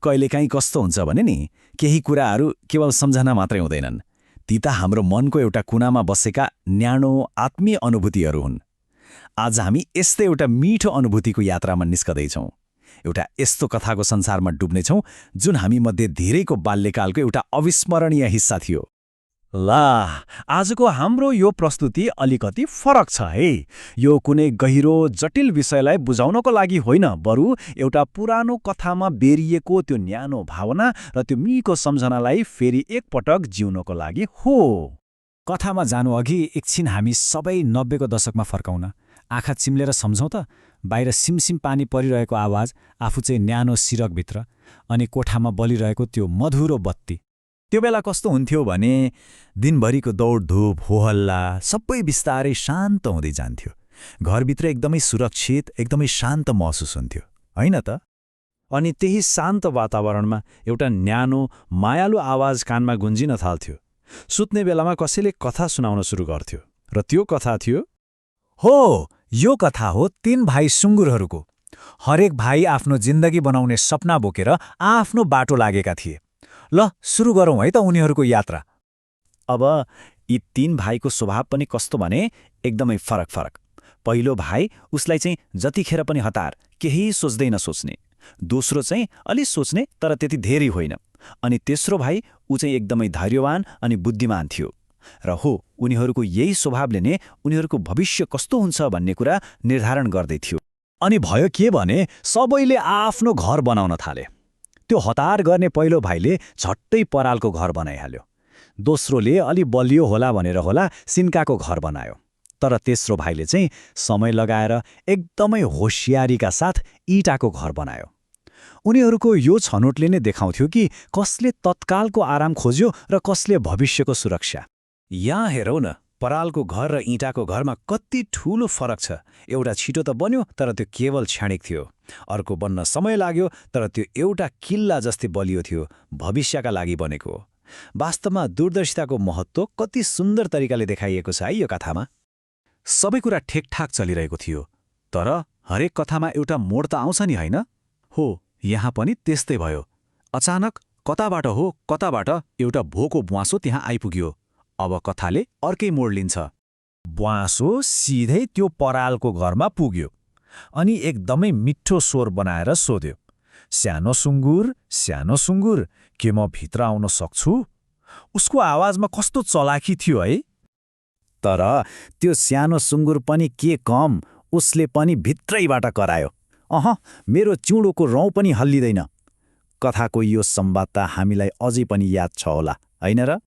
कहिलेकाहीँ कस्तो हुन्छ भने नि केही कुराहरू केवल सम्झना मात्रै हुँदैनन्, ती त हाम्रो मनको एउटा कुनामा बसेका न्यानो आत्मीय अनुभूतिहरू हुन्। आज हामी यस्तै एउटा मिठो अनुभूतिको यात्रामा निस्कदैछौँ। एउटा यस्तो कथाको संसारमा डुब्नेछौँ जुन हामीमध्ये धेरैको बाल्यकालको एउटा अविस्मरणीय हिस्सा थियो। ला, आजको हाम्रो यो प्रस्तुति अलिकति फरक छ है। यो कुनै गहिरो जटिल विषयलाई बुझाउनको लागि होइन, बरु एउटा पुरानो कथामा बेरिएको त्यो न्यानो भावना र त्यो मिठो सम्झनालाई फेरि एकपटक जिउनको लागि हो। कथामा जानु अघि एकछिन हामी सबै 90को दशकमा फर्काउन। आँखा चिम्लेर सम्झौँ त, बाहिर सिमसिम पानी परिरहेको आवाज, आफू चाहिँ न्यानो सिरकभित्र, अनि कोठामा बलिरहेको त्यो मधुरो बत्ती। त्यो बेला कस्तो हुन्थ्यो भने दिनभरिको दौडधुप होहल्ला सबै बिस्तारै शान्त हुँदै जान्थ्यो। घरभित्र एकदमै सुरक्षित, एकदमै शान्त महसुस हुन्थ्यो, होइन त? अनि त्यही शान्त वातावरणमा एउटा न्यानो मायालु आवाज कानमा गुन्जिन थाल्थ्यो। सुत्ने बेलामा कसैले कथा सुनाउन सुरु गर्थ्यो, र त्यो कथा थियो, हो, यो कथा हो 3 भाइ सुँगुरहरूको। हरेक भाइ आफ्नो जिन्दगी बनाउने सपना बोकेर आफ्नो बाटो लागेका थिए। ल, सुरु गरौँ है त उनीहरूको यात्रा। अब यी 3 भाइको स्वभाव पनि कस्तो भने एकदमै फरक फरक। पहिलो भाइ, उसलाई चाहिँ जतिखेर पनि हतार, केही सोच्दै नसोच्ने। दोस्रो चाहिँ अलि सोच्ने तर त्यति धेरै होइन। अनि तेस्रो भाइ, ऊ चाहिँ एकदमै धैर्यवान अनि बुद्धिमान थियो। र हो, उनीहरूको यही स्वभावले नै उनीहरूको भविष्य कस्तो हुन्छ भन्ने कुरा निर्धारण गर्दै थियो। अनि भयो के भने सबैले आफ्नो घर बनाउन थाले। त्यो हतार गर्ने पहिलो भाइले झट्टै परालको घर बनाइहाल्यो। दोस्रोले अलि बलियो होला भनेर होला सिन्काको घर बनायो। तर तेस्रो भाइले चाहिँ समय लगाएर एकदमै होशियारीका साथ इँटाको घर बनायो। उनीहरूको यो छनौटले नै देखाउँथ्यो कि कसले तत्कालको आराम खोज्यो र कसले भविष्यको सुरक्षा। यहाँ हेरौँ न, परालको घर र इँटाको घरमा कति ठूलो फरक छ। एउटा छिटो त बन्यो तर त्यो केवल क्षणिक थियो। अर्को बन्न समय लाग्यो तर त्यो एउटा किल्ला जस्तै बलियो थियो, भविष्यका लागि बनेको। वास्तवमा दूरदर्शिताको महत्त्व कति सुन्दर तरिकाले देखाइएको छ है यो कथामा। सबै कुरा ठिकठाक चलिरहेको थियो, तर हरेक कथामा एउटा मोड त आउँछ नि, होइन? हो, यहाँ पनि त्यस्तै भयो। अचानक कताबाट एउटा भोको ब्वाँसो त्यहाँ आइपुग्यो। अब कथाले अर्कै मोड लिन्छ। ब्वाँसो सिधै त्यो परालको घरमा पुग्यो अनि एकदमै मिठो स्वर बनाएर सोध्यो, सानो सुँगुर, के म भित्र आउन सक्छु? उसको आवाजमा कस्तो चलाखी थियो है। तर त्यो सानो सुँगुर पनि के कम, उसले पनि भित्रैबाट करायो, मेरो चिउँडोको रौँ पनि हल्लिँदैन। कथाको यो संवाद त हामीलाई अझै पनि याद छ होला, होइन र?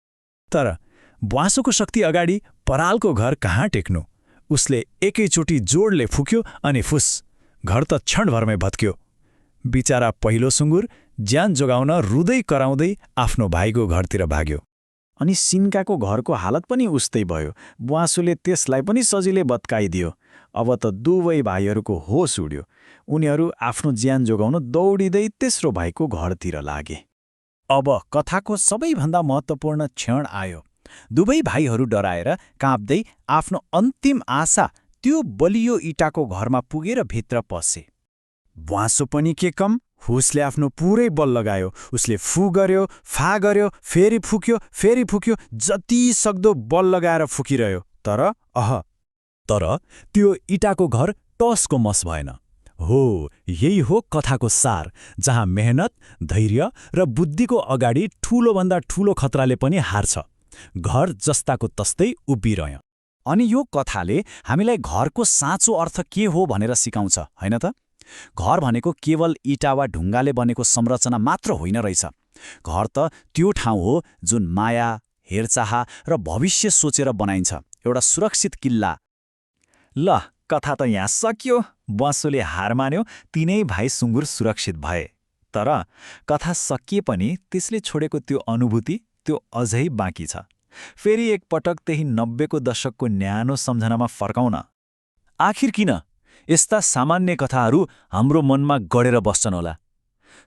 तर ब्वाँसोको शक्ति अगाडि परालको घर कहाँ टेक्नु। उसले एकैचोटि जोडले फुक्यो अनि फुस, घर त क्षणभरमै भत्क्यो। बिचारा पहिलो सुँगुर ज्यान जोगाउन रुँदै कराउँदै आफ्नो भाइको घरतिर भाग्यो। अनि सिन्काको घरको हालत पनि उस्तै भयो। ब्वाँसोले त्यसलाई पनि सजिलै भत्काइदियो। अब त दुवै भाइहरूको होस उड्यो। उनीहरू आफ्नो ज्यान जोगाउन दौडिँदै तेस्रो भाइको घरतिर लागे। अब कथाको सबैभन्दा महत्त्वपूर्ण क्षण आयो। दुवै भाइहरू डराएर काँप्दै आफ्नो अन्तिम आशा त्यो बलियो इँटाको घरमा पुगेर भित्र पसे। ब्वाँसो पनि के कम, हुसले आफ्नो पुरै बल लगायो। उसले फु गर्यो, फा गर्यो, फेरि फुक्यो, जति सक्दो बल लगाएर फुकिरह्यो। तर त्यो इँटाको घर टसको मस भएन। हो, यही हो कथाको सार, जहाँ मेहनत, धैर्य र बुद्धिको अगाडि ठूलोभन्दा ठूलो खतराले पनि हार्छ। घर जस्ताको तस्तै उभिरह्यो। अनि यो कथाले हामीलाई घरको साँचो अर्थ के हो भनेर सिकाउँछ, होइन त? घर भनेको केवल इँटा वा ढुङ्गाले बनेको संरचना मात्र होइन रहेछ। घर त त्यो ठाउँ हो जुन माया, हेरचाह र भविष्य सोचेर बनाइन्छ, एउटा सुरक्षित किल्ला। ल, कथा त यहाँ सकियो। ब्वाँसोले हार मान्यो, तीनै भाइ सुँगुर सुरक्षित भए। तर कथा सकिए पनि त्यसले छोडेको त्यो अनुभूति, त्यो अझै बाँकी छ। फेरि एकपटक त्यही 90को दशकको न्यानो सम्झनामा फर्काउन। आखिर किन यस्ता सामान्य कथाहरू हाम्रो मनमा गडेर बस्छन् होला?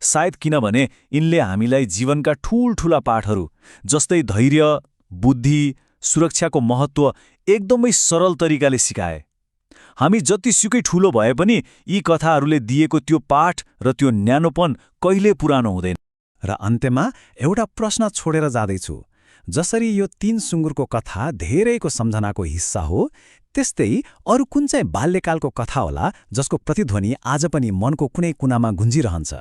सायद किनभने यिनले हामीलाई जीवनका ठूलठूला पाठहरू जस्तै धैर्य, बुद्धि, सुरक्षाको महत्त्व एकदमै सरल तरिकाले सिकाए। हामी जतिसुकै ठूलो भए पनि यी कथाहरूले दिएको त्यो पाठ र त्यो न्यानोपन कहिले पुरानो हुँदैन। र अन्त्यमा एउटा प्रश्न छोडेर जाँदैछु। जसरी यो 3 सुँगुरको कथा धेरैको सम्झनाको हिस्सा हो, त्यस्तै अरू कुन चाहिँ बाल्यकालको कथा होला जसको प्रतिध्वनि आज पनि मनको कुनै कुनामा गुन्जिरहन्छ?